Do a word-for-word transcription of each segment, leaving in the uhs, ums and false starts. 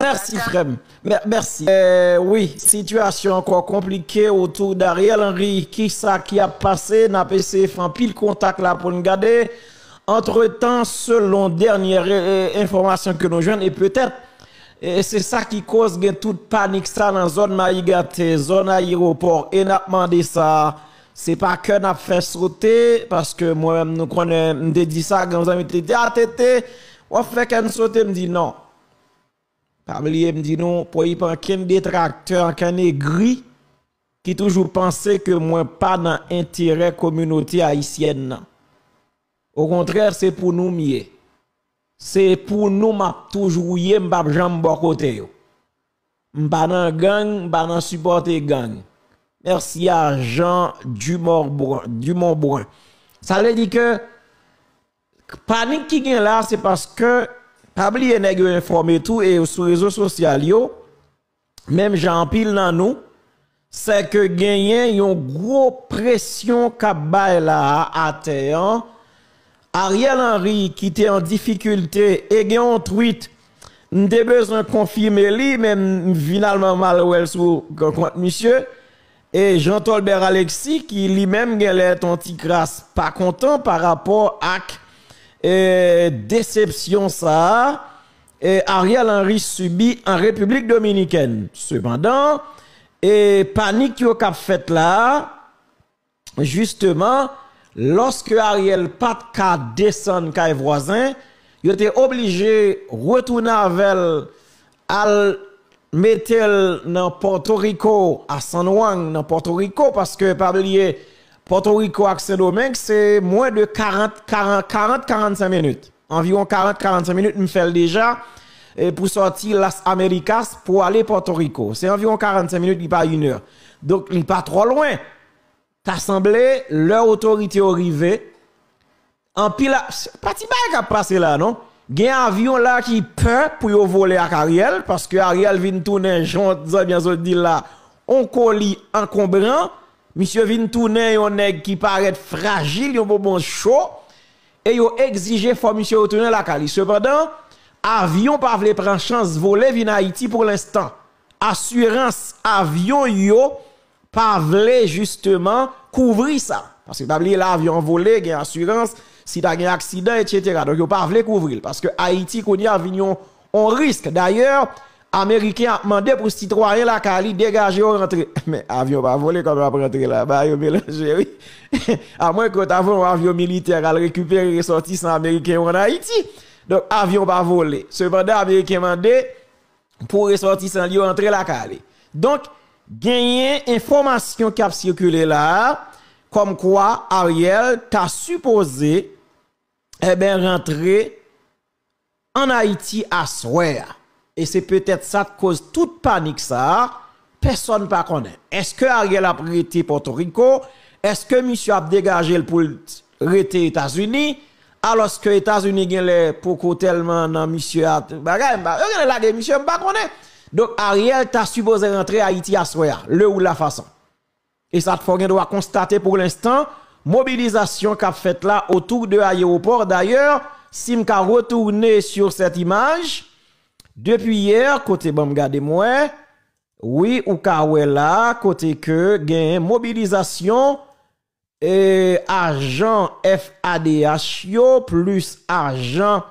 Mèsi, frè m. Mè-, mèsi. Eh, wi, sitiyasyon ankò konplike otou d Ariel Henry. Kisa ki ap pase? N ap eseye fè anpil kontak la pou n gade. Antretan, selon dènyè, eh, enfòmasyon ke nou jwenn, e petèt, eh, se sa ki koz gen tout panik sa nan zòn Mayi Gaten, zòn ayewopò, e n ap mande sa, se pa kè n ap fè sote, paske mwen menm, nou konnen, m te di sa, gen zanmi te di, "A, Tete, w ap fè kè n sote?" M di, "Non." Pa bliye, m di nou, pa gen ankenn detraktè, ankenn egri ki toujou panse ke mwen pa nan enterè kominote ayisyèn nan. Okontrè, se pou nou m ye. Se pou nou m ap toujou ye, m p ap janm bò kote yo. M pa nan gang, m pa nan sipòte gang. Mèsi a Jean Dumorbrun, Dumont Brun. Sa vle di ke panik ki gen la, se paske, pa bliye nèg yo enfòme tou, e sou rezo sosyal yo, menm jan anpil nan nou, se ke genyen yon gwo presyon k ap bay la a atè an. Ariel Henry ki te an difikilte e gen yon tweet, m te bezwen konfime li, men m finalman m al wè l sou kont misye. E Jean Tolbert Alexis, ki li menm genlè t on ti kras pa kontan pa rapò ak, e, desepsyon sa a, e, Ariel Henry sibi an Repiblik Dominikèn. Sepandan, e, panik yo k ap fèt la a, jisteman, lòske Ariel pa t ka desann kay vwazen, yo te oblije retounen avè l al mete l nan Pòtoriko, a San Juan, nan Pòtoriko, paske pa bliye, Pòtoriko ak Sendomeng, se mwen de karant, karant, karant, karannsenk minit. Anviwon karant, karannsenk minit, m fè l deja, e pou sòti Las Americas pou ale Pòtoriko. Se anviwon karannsenk minit, li pa inè. Donk, li pa twò lwen. Ta sanble, lè otorite yo rive, anpil a, pa ti bagay k ap pase la, non. Gen avyon la ki pè pou yo vole ak Ariel, paske Ariel vin tounen, jan zanmi an sot di l la, on koli ankonbran. Misye vin tounen yon nèg ki parèt frajil, yon bonbon cho, e yo egzije fò misye retounen lakay li. Sepandan, avyon pa vle pran chans vole vin Ayiti pou lenstan. Asirans avyon yo pa vle jisteman kouvri sa. Paske pa bliye, lè avyon an vole, gen asirans, si ta gen aksidan, etsetera. Donk, yo pa vle kouvri l. Paske Ayiti, kounye a, vin yon, yon risk. Dayè, Ameriken ap mande pou sitwayen lakay li degaje yo rantre. Men, avyon pa vole, kòman l ap rantre la? Bagay yo melanje, wi. Amwen ke w ta voye yon avyon militè k al rekipere resòtisan ameriken yo ann Ayiti. Donk, avyon pa vole. Sepandan, Ameriken mande pou resòtisan li yo antre lakay li. Donk, genyen enfòmasyon k ap sikile la a, kòmkwa Ariel ta sipoze, enben, rantre ann Ayiti aswè a. E se petèt sa k koz tout panik sa a, pèsonn pa konnen. Èske Ariel ap rete Pòtoriko? Èske misye ap degaje l pou l rete Etazini? Alòske Etazini genlè poko tèlman nan misye a, bagay, m pa, yo genlè lage misye, m pa konnen. Donk, Ariel ta sipoze rantre Ayiti aswè a, le ou la fason. E sa t fè w gen dwa konstate pou lenstan, mobilizasyon k ap fèt la otou de ayewopò. Dayè, si m ka retounen sur cette image, depi yè, kote, ban m gade m wè, wi, ou ka wè la, kote ke gen mobilizasyon, e, ajan F A D H yo, plis ajan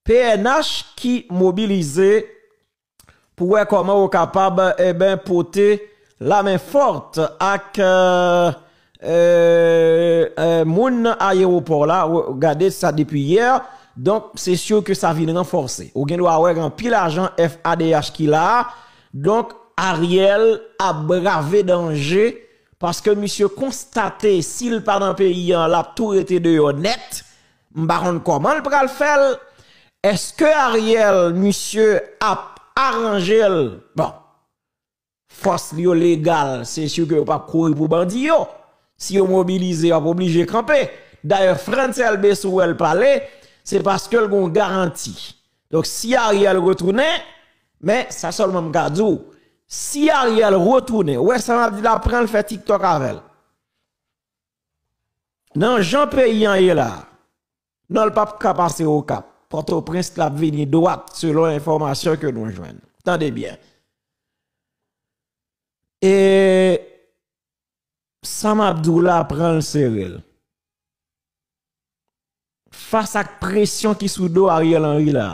P N H ki mobilize pou wè kòman yo kapab, enben, pote lamen fòt ak, e, e, e, moun nan ayewopò la. W-, gade sa depi yè. Donk, se si ke sa vin ranfòse. Ou gen dwa wè gen anpil ajan F A D H ki la a. Donk, Ariel ap brave danje paske misye konstate si l pa nan peyi an, l ap tou rete deyò nèt. M pa konn kòman l pral fè l. Èske Ariel, misye ap aranje l? Bon, fòs li yo legal, se si ke yo p ap kouri pou bandi yo. Si yo mobilize, yo ap oblije kanpe. Dayè, Frantz Elbé, si w wè l pale, se paske l gen yon garanti. Donk, si Ariel retounen, men sa sèlman m ka di w, si Ariel retounen, ou wè sa m ap di la, pran l fè TikTok avè l. Nan jan peyi an ye la, non, l p ap ka pase Okap. Pòtoprens, l ap vini dwat, selon enfòmasyon ke nou jwenn. Tande byen. E sa m ap di w la, pran l sere l. Fas ak presyon ki sou do Ariel Henry la,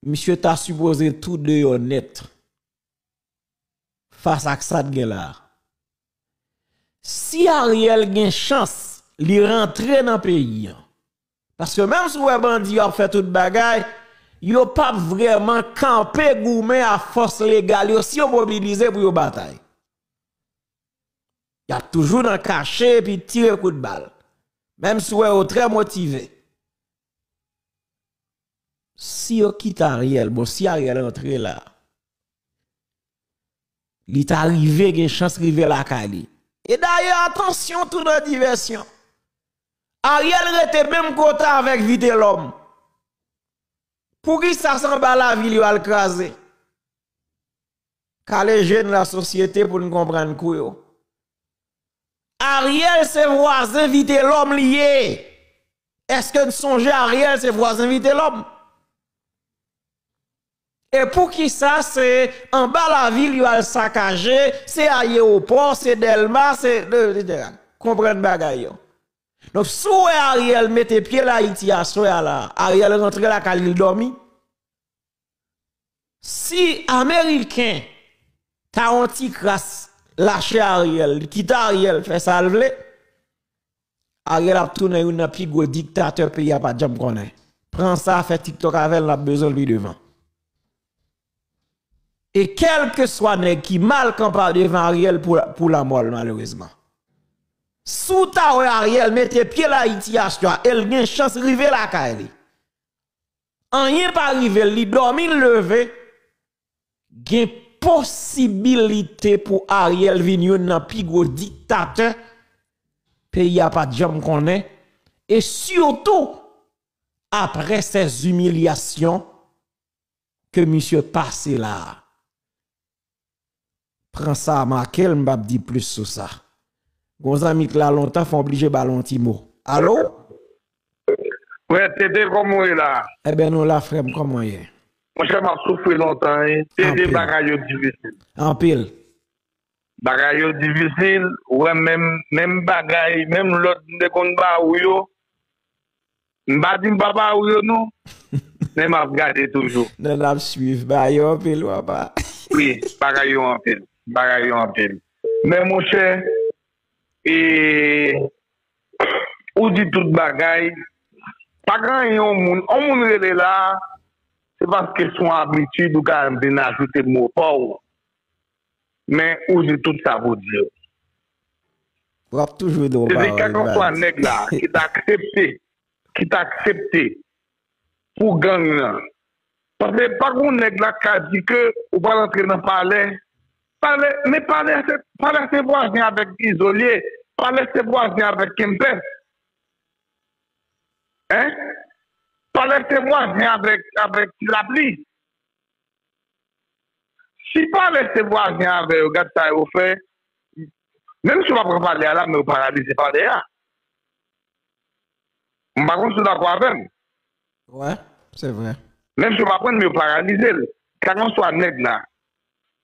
misye ta sipoze tou deyò nèt. Fas ak sa n gen la. Si Ariel gen chans, li rantre nan peyi an. Paske menm si w wè bandi yo ap fè tout bagay, yo p ap vrèman kanpe goumen a fòs legal yo si yo mobilize pou yo batay. Y ap toujou nan kache epi tire kout bal. Menm si w wè yo trè motive. Si yo kite Ariel, bon, si Ariel rantre la, li ta rive gen chans rive lakay li. E dayè, atansyon tou nan divèsyon. Ariel rete menm kote avèk Vitelhomme. Poukisa se anba lavil yo al kraze? Kale je n lasosyete pou n konprann kou yo. Ariel se vwazen Vitelhomme li ye. Èske n sonje Ariel se vwazen Vitelhomme? E poukisa se anba lavil yo al sakaje, se ayewopò, se Dèlma, se, etsetera. Konprann bagay yo. Donk, si w wè Ariel mete pye l Ayiti aswè a la, Ariel rantre lakay li, l dòmi. Si Ameriken ta yon ti kras lache Ariel, kite Ariel fè sa l vle, Ariel ap tounen youn nan pi gwo diktatè peyi a pa t janm konnen. Pran sa, fè TikTok avè l, n ap bezwen l pi devan. E kèlkeswa nèg ki mal kanpe devan Ariel pou, pou lanmò l, malerezman. Si w ta wè Ariel mete pye l Ayiti aswè a, e l gen chans rive lakay li. Anyen pa rive l, li dòmi, l leve, gen posibilite pou Ariel vin youn nan pi gwo diktatè peyi a pa t janm konnen, e sitou apre sèz imilyasyon ke misye pase la a. Pran sa, make l, m p ap di plis sou sa. Gon zanmi k la lontan, fò m oblije ba l yon ti mo. Alo? Frè Tete, kòman w ye la? Ebyen, nou la, frè m, kòman w ye? Monchè, m ap soufri lontan, wi. Tete, anpil. Bagay yo difisil. Anpil. Bagay yo difisil, ou wè, menm, menm bagay, menm lòd m te konn ba ou yo, m pa di m pa ba ou yo non, men m ap gade toujou. Non, n ap swiv, bagay yo anpil, papa. Wi, bagay yo anpil, bagay yo anpil. Men monchè, e, ou di tout bagay, pa gen anyen yon moun, yon moun rele la, se paske se yon abitid ou ka vin ajoute mo pa w. Men ou di tout sa pou di yo. W ap toujou di yon pawòl, kèlkeswa nèg la ki ta aksepte, ki ta aksepte pou gang nan. Paske pa gon nèg la ka di ke ou pral antre nan palè. Palè, men palè se, palè se vwazen avèk Izo l ye. Palè se vwazen avèk Kempès. Hein? Palè se vwazen avèk, avèk Ti Lapli. Si palè se vwazen avè yo, gad sa yo fè. Menm si yo pa pran palè a la, men yo paralize palè a. M pa konn si w dakò avè m. Wè, se vre. Menm si yo pa pran l, men yo paralize l. Kèlkeswa nèg la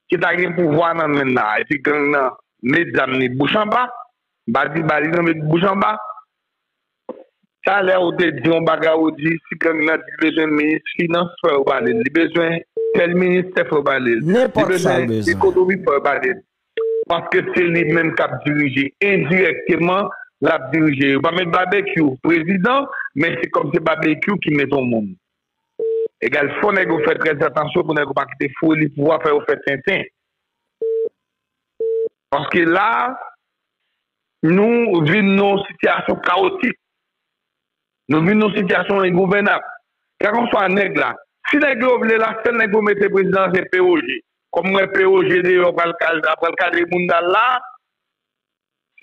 ki ta gen pouvwa nan men l la, epi gang nan met zam li bouch anba, m pa di ba li nan met bouch anba. Talè ou te di yon bagay, ou di si gang nan di li bezwen minis finans, fò yo ba li l. Li bezwen tèl ministè, fò yo ba li l. Li bezwen ekonomi, fò yo ba li l. Paske se li menm k ap dirije. Endirèkteman, l ap dirije. Yo pa met Babekyou prezidan, men se kòm se Babekyou ki met yon moun. Egal, fò nèg yo fè trè atansyon pou nèg yo pa kite foli pouvwa fè yo fè tenten. Paske la, nou vin nan yon sitiyasyon kawotik. Nou vin nan yon sitiyasyon engouvènab. Kèlkeswa nèg la, si nèg yo vle la, sèl nèg yo mete prezidan se P O G. Kòm mwen P O G deyò pral kal-, pral kale moun dal la,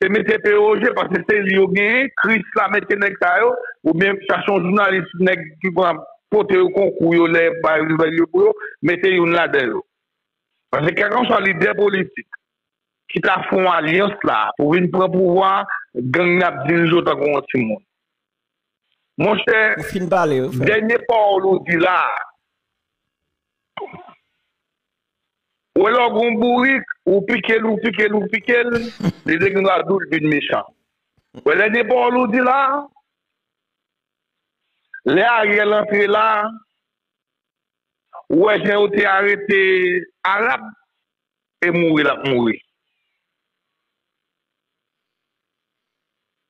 se mete P O G, paske se li yo genyen, Kris la mete nèg sa yo, oubyen chache yon jounalis, nèg ki konn ap pote yo konkou yo lè bay nouvèl yo pou yo, mete youn ladan yo. Paske kèlkeswa lidè politik ki ta fè yon alyans la pou vin pran pouvwa, gang nan ap dirije w tankou yon timoun. Monchè, Ou fin pale, ou fè. Dènye pawòl ou di la, ou wè lè w gon bourik, ou pike l, ou pike l, ou pike l, li te gen dwa di w l vin mechan. Ou wè dènye pawòl ou di la, lè Ariel antre la, ou wè jan yo te arete Arab, e mouri l ap mouri.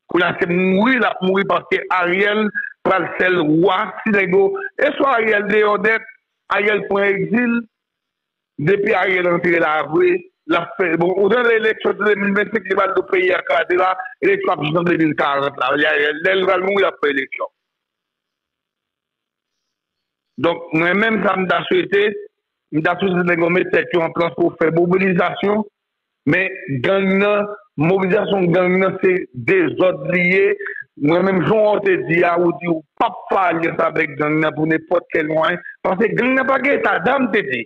Kounye a se mouri l ap mouri paske Ariel pral fè l wa. Si nèg yo, e swa Ariel deyò nèt, Ariel pran egzil, depi Ariel antre la vre, l ap fè, bon, ou tande eleksyon de mil vennsenk, li pral do peyi a kraze la, eleksyon ap jis an de mil karant la. Lè l pral mouri, l ap fè eleksyon. Donk, mwen menm, sa m ta swete, m ta swete nèg yo met tèt yo an plas pou fè mobilizasyon, men gang nan, mobilizasyon gang nan se dezòd li ye. Mwen menm, jan w te di a, ou di ou p ap fè alyans avèk gang nan pou nenpòt kèl mwayen, paske gang nan pa gen eta dam, te di.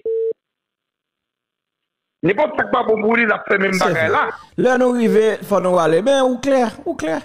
Nenpòt sa k pa bon pou li, l ap fè menm bagay la. Lè nou rive, fò nou ale. Men, ou klè, ou klè.